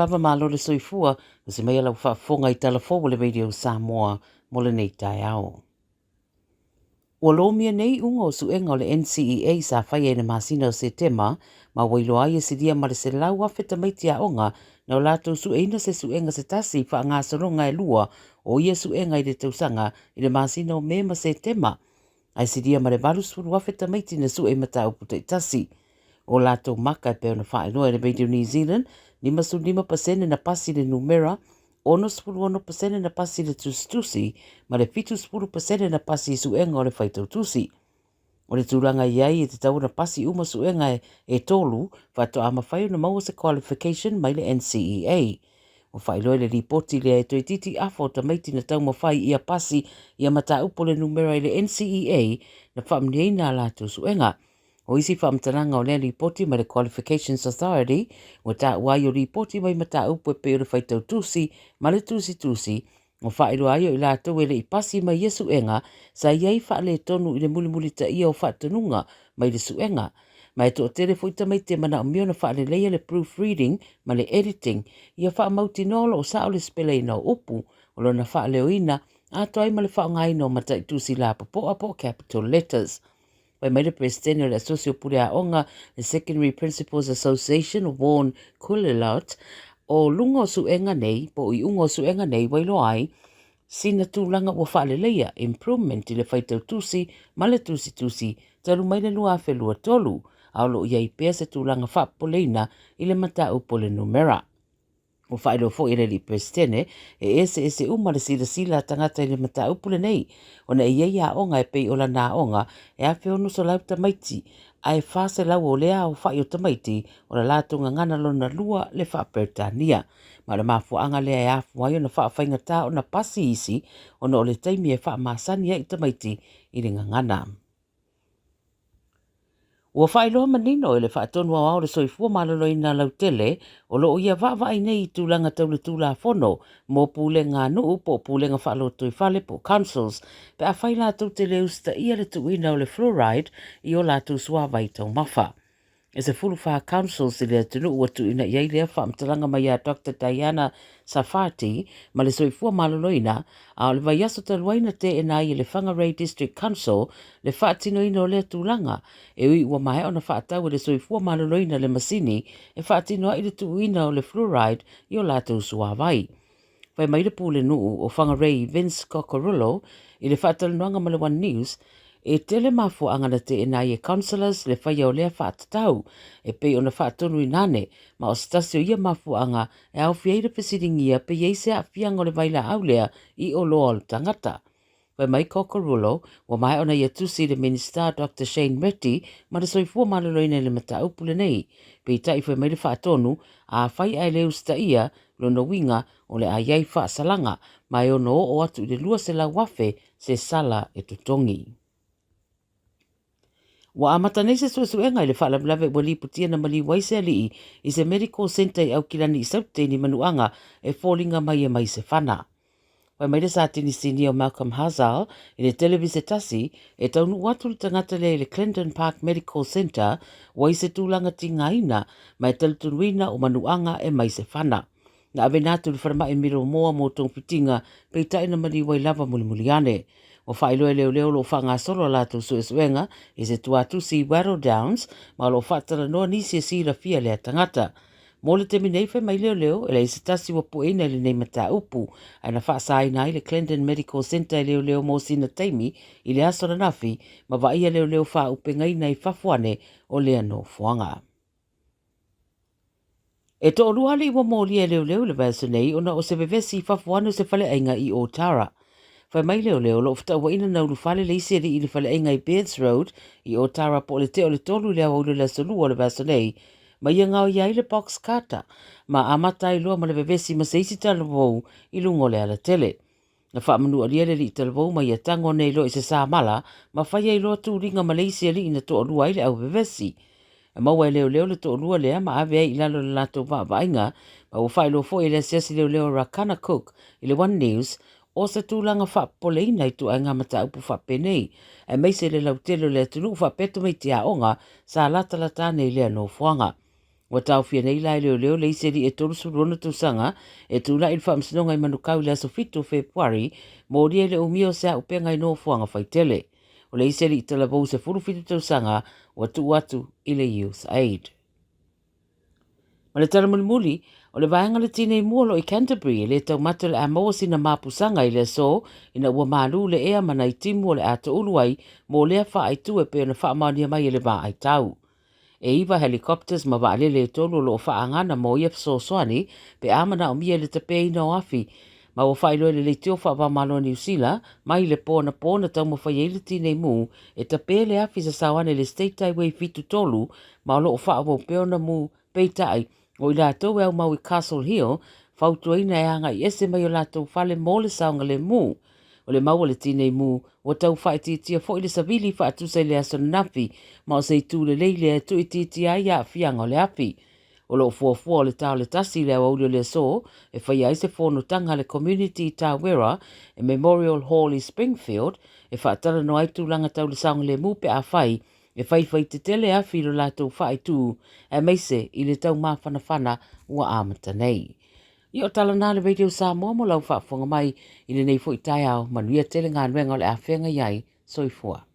lava malo le soifua, usi mai lau faafofoga i tala fou a le Radio Samoa mo lenei taeao. Ua lomia nei iuga o suega o le NCEA sa faia i le masina o Setema ma ua iloa ai e silia ma le 100,000 tamaiti aoga na o latou sueina se suega se tasi i faagasologa e lua o ia suega i le tausaga i le masina o Me ma Setema, ae silia ma le 80,000 tamaiti na sue i mataupu taitasi. O latou maka e pei ona faailoa e le Radio New Zealand, 55% na pasi le numera, 66% na pasi le tusitusi ma le 70% na pasi i suega o le faitau tusi. O le tulaga i ai e tatau ona pasi uma suega e tolu faatoa mafai ona maua se qualification mai le NCEA. Ua faailoa i le lipoti lea e toeitiiti afa o tamaiti na taumafai ia pasi ia mataupu o le numera i le NCEA na faamanuiaina a latou suega. O isi faamatalaga o lea lipoti mai le Qualifications Authority ua taua ai o lipoti mai mataupu e pei o le faitau tusi ma le tusitusi ua faailoa ai o i latou e le i pasi mai ia suega sa i ai faaletonu i le mulimulitaia o faatonuga mai le suega. Ma e toatele foi tamaiti e manaomia ona faaleleia le proofreading ma le editing ia faamautinoa o lo o sao le sipelaina o upu, o lona faaleoina atoa ai ma le faaaogaina o mataitusi lapopoa po o capital letters. Fai mai le Peresetene o le Asosi o Pule Aoga, le Secondary Principals Association, Vaughan Quillelot, o luga o suega nei, po o iuga o suega nei, ua iloa ai sina tulaga ua faaleleia, improvement, i le faitau tusi ma le tusitusi talu mai le 2023, a o lo o i ai pea se tulaga faapopoleina i le mataupu o le numera. Ua faailoa foi e le alii Peresetene, e eseese uma le silasila a tagata i le mataupu lenei, ona e i ai aoga e pei o lana aoga e 1,600 tamaiti, ae 400 o lea aofai o tamaiti o la latou gagana lona lua le faa-Peretania. Ma o le mafuaaga lea e afua ai ona faafaigata ona pasi isi ona o le taimi e faamasani ai tamaiti i le gagana. Ua faailoa manino e le Faatonu Aoao o le Soifua Maloloina lautele o lo o ia vaavaai nei i tulaga tau le Tulafono mo Pulega a Nuu po o Pulega Faalotoifale po o Councils pe afai latou te le usitaia le tuuina o le fluoride i o latou suavai taumafa. E 14 councils i le atunuu ua tuuina i ai lea faamatalaga mai ia Doctor Diana Safati ma le Soifua Maloloina, a o le vaiaso talu ai na teena ai e le Whangarei District Council le faatinoina o lea tulaga, e ui ua maea ona faatau e le Soifua Maloloina le masini e faatino ai le tuuina o le fluoride i o latou suavai. Fai mai le Pulenuu o Whangarei Vince Cocurullo i le faatalanoaga ma le One News, e tele mafuaaga na teena ai e councillors le faia o lea faatatau e pei ona faatonuina ane, ma o se tasi o ia mafuaaga e aofia ai le fesiligia pe i ai se aafiaga o le vailaau lea i oloa o le tagata. Fai mai Cocurullo, ua maea ona ia tusi i le Minisita Doctor Shane Reti ma le Soifua Maloloina i le mataupu lenei. Peitai fai mai le faatonu, afai ae le usitaia, lona uiga o le a i ai faasalaga, ma e ono oo atu i le 200,000 se sala e totogi. Ua amata nei se suesuega i le faalavelave ua lipotia na maliu ai se alii i se medical centre i Aukilani i Saute i ni manuaga e foliga mai e mai se fana. Fai mai le Satini Sinia o Malcolm Hazal i le televise tasi, e taunuu atu le tagata lea i le Clendon Park Medical Centre ua i se tulaga tigaina ma e talitonuina o manuaga e mai se fana. Na aveina atu i le falemai Middlemore mo togafitiga, peitai na maliu ai lava mulimuli ane. Ua faailoa e leoleo o lo o faagasolo a latou suesuega i se tuatusi i Wattle Downs ma o lo o faatalanoa nisi e silafia lea tagata. Mo le taimi nei, fai mai leoleo, e leai se tasi ua pueina i lenei mataupu, ae na faasaina ai le Clendon Medical Centre e leoleo mo sina taimi i le aso ananafi ma vaaia leoleo faaupegaina i fafo ane o lea nofoaga. E toalua alii ua molia e leoleo i le vaiaso nei ona o se vevesi i fafo ane o se faleaiga i Otara. Fai mai leoleo o lo o fetauaiina na ulufale le isi alii i le faleaiga i Bairds Road i Otara po o le tea o le tolu i le aoauli o le aso Lua o le vaiaso nei ma ia gaoia ai le box cutter ma amata ai loa ma le vevesi ma se isi talavou i luga o le alatele. Na faamanualia le alii talavou ma ia tago nei loa i se samala ma fai ai loa tuliga ma le isi alii na toalua ai le au vevesi. Na maua e leoleo le toalua lea ma ave ai i lalo o le latou vaavaaiga, ma ua faailoa foi e le asiasi leoleo Rakana Cook i le One News o se tulaga faapopoleina i ituaiga mataupu faapenei, aemaise le lautele o le atunuu faapea tamaiti aoga sa latalata ane i lea nofoaga. Ua taofia nei la e leoleo le isi alii e 36 tausaga e tulai i le faamasinoga i Manukau i le aso 7 o Fepuari, molia i le umia o se auupega i nofoaga faitele. O le isi alii talavou 17 tausaga ua tuu atu i le Youth Aid. Ma le tala mulimuli, o le vaega o le tinei mu o lo o i Canterbury e le taumate o le a maua sina mapusaga i le aso ina ua malu le ea ma nai timu o le a toulu ai mo lea faaitu e pei ona faamaonia mai e le vaaitau. E iva helicopters ma vaalele e tolu o lo o faaagana mo ia fesoasoani pe a manaomia i le tapeina o afi, ma ua faailoa e le Leitio Faava-o-Malo a Niu Sila mai le po anapo na taumafai ai le tinei mu e tape le afi sasao ane i le State Highway 73 ma o lo o faaauau pea ona mu. Peitai, o i latou e aumau i Castle Hill, fautuaina e agai ese mai o latou fale mo le saogalemu. O le mau a le tinei mu, ua tau faaitiitia foi le savili faatusa i le aso ananafi, ma o se itu lelei lea e tuuitiitia ai aafiaga o le afi. O lo o fuafua o le ta o le tasi i le aoauli o le aso e faia ai se fonotaga a le Community i Tawera e Memorial Hall i Springfield e faatalanoa ai tulaga tau le saogalemu pe afai e faifai tetele afi i lo latou faaitu aemaise i le tau mafanafana ua amata nei. Ia o tala na a le Radio Samoa mo lau faafofoga mai i lenei foi taeao. Manuia tele galuega o le a feagai ai. Soifua.